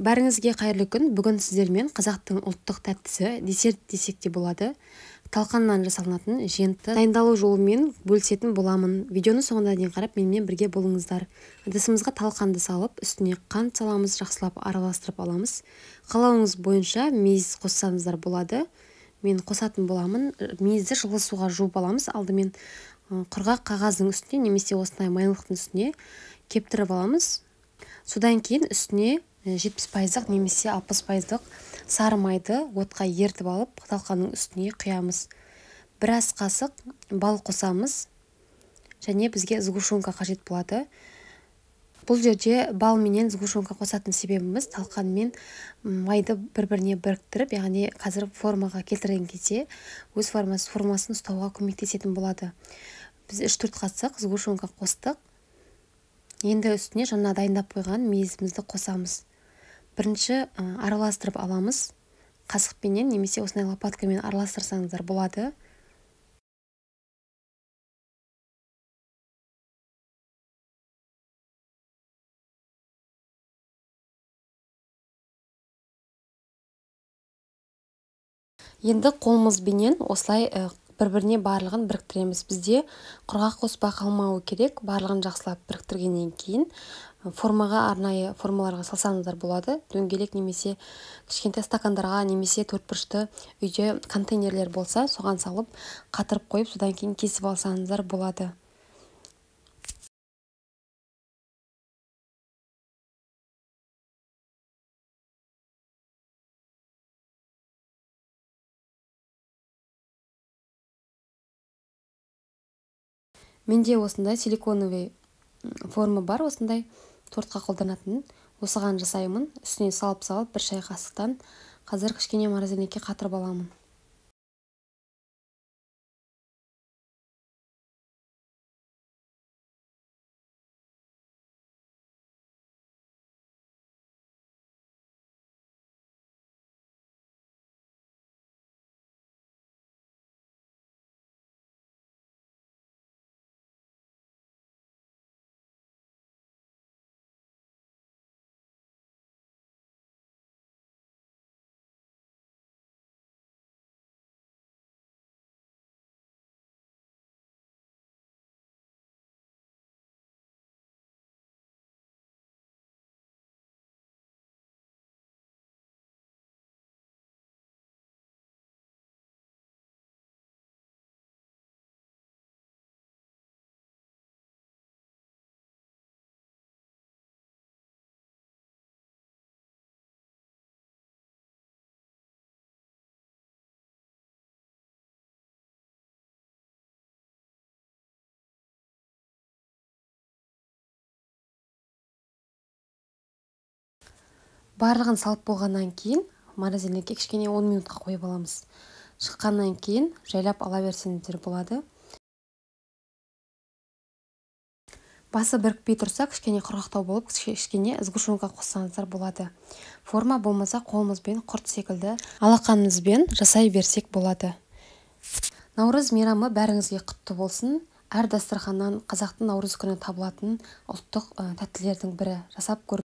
Бәріңізге қайырлы күн. Бүгін сіздермен қазақтың ұлттық тәттісі, десерт десек те болады, талқаннан жасалынатын жентті дайындалу жолымен бөлісетін боламын. Видеоны соңына дейін қарап, менімен бірге болыңыздар. Ыдысымызға талқанды салып, үстіне қант саламыз, жақсылап араластырып аламыз. Қалауыңыз бойынша мейіз қоссаңыздар болады. Мен қосатын боламын. Мейізді жылы суға жуып аламыз. Алдымен құрғақ қағаздың үстіне немесе осындай майлықтың үстіне кептіріп аламыз. Содан кейін үстіне 70% немесе 60% сары майды отқа ертіп алып, талқанның үстіне құямыз. Біраз қасық бал қосамыз және бізге сгущенка қажет болады. Бұл жерде бал менен сгущенка қосатын себебіміз талқан мен майды бір-біріне біріктіріп, яғни қазір формаға келтірген кезде өз формасын ұстауға көмектесетін болады. Біз 3-4 қасық сгущенка қостық. Енді үстіне жаңа дайындап қойған мейізімізді қосамыз. Бірінші араластырып аламыз. Қасықпенен немесе осындай лопаткамен араластырсаңыздар болады. Енді қолымызбенен осылай бір-біріне барлығын біріктіреміз. Бізде құрғақ қоспа қалмауы керек. Барлығын жақсылап біріктіргеннен кейін формаға, арнайы формаларға салсаңыздар болады. Дөңгелек немесе кішкентай стакандарға немесе төртбұрышты үйде контейнерлер болса, соған салып қатырып қойып, содан кейін кесіп алсаңыздар болады. Менде осындай силиконовый форма бар, осындай тортқа қолданатын. Осыған жасаймын. Үстіне салып-салып бір шай қасықтан қазір кішкене морозильникке қатырып аламын. Барлығын салып болғаннан кейін морозильникке кішкене 10 минутқа қойып аламыз. Шыққаннан кейін жайлап ала берсеңіздер болады. Басы бірікпей тұрса, кішкене құрғақтау болып, кішкене сгущенка қоссаңыздар болады. Форма болмаса қолымызбен құрт секілді алақанымызбен жасай берсек болады. Наурыз мейрамы бәріңізге құтты болсын. Әр дастарханнан қазақтың наурыз күні табылатын ұлттық тәттілердің бірі. Жасап көріңіз.